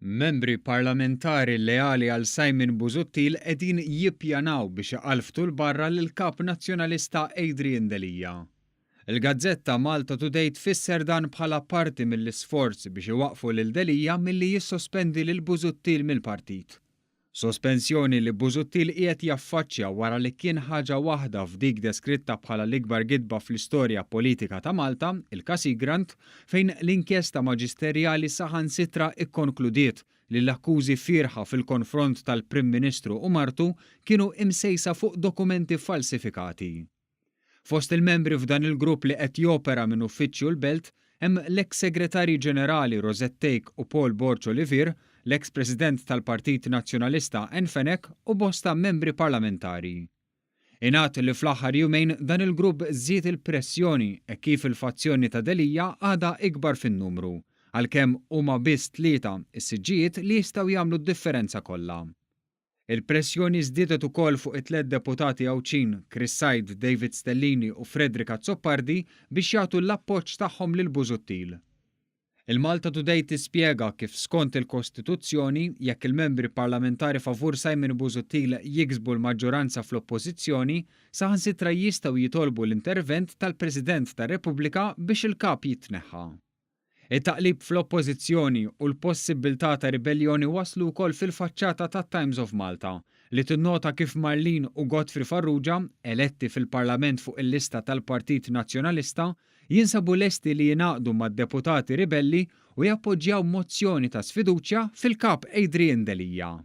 Membri parlamentari leali għal Simon Busuttil qegħdin jippjanaw biex iqalftu 'l barra lill-Kap Nazzjonalista Adrian Delia. Il-gazzetta Malta Today tfisser dan bħala parti mill-isforz biex iwaqqfu lil Delia milli jissospendi lil Busuttil mill-partit. Sospensjoni li Busuttil qiegħed jaffaċċja wara li kien ħaġa waħda f'dik deskritta bħala l-ikbar gidba fl-istorja politika ta' Malta, il-każ Egrant, fejn l-inkjesta maġisterjali saħansitra kkonkludiet li l-akkużi fierħa fil-konfront tal-Prim Ministru u martu kienu imsejsa fuq dokumenti falsifikati. Fost il-membri f'dan il-grupp li qed jopera minn uffiċċju l-Belt hemm l-eks Segretarji Ġenerali Rosette Thake u Paul Borg Olivier, l-eks President tal-Partit Nazzjonalista Ann Fenech u bosta membri parlamentari. Ingħad li fl-aħħar jumejn dan il-grupp żied il-pressjoni hekk kif il-fazzjoni ta' Delia għadha ikbar fin-numru, għalkemm huma biss tlieta s-siġġijiet li jistgħu jagħmlu d-differenza kollha. Il-pressjoni żdiedet ukoll fuq it-tliet deputati Għawdxin, Chris Said, David Stellini u Frederick Azzopardi biex jagħtu l-appoġġ tagħhom lil Busuttil. Il-Malta Today tispjega kif skont il-Kostituzzjoni, jekk il-membri parlamentari favur Simon Busuttil jiksbu l-maġġoranza fl-Oppożizzjoni, saħansitra jistgħu jitolbu l-intervent tal-President tar-Repubblika biex il-Kap jitneħħa. It-taqlib fl-Oppożizzjoni u l-possibbiltà ta' ribelljoni waslu wkoll fil-faċċata tat-Times of Malta, li tinnota kif Marlene u Godfrey Farrugia, eletti fil-Parlament fuq il-lista tal-Partit Nazzjonalista, jinsabu lesti li jingħaqdu mad-deputati ribelli u jappoġġjaw mozzjoni ta' sfiduċja fil-Kap Adrian Delia.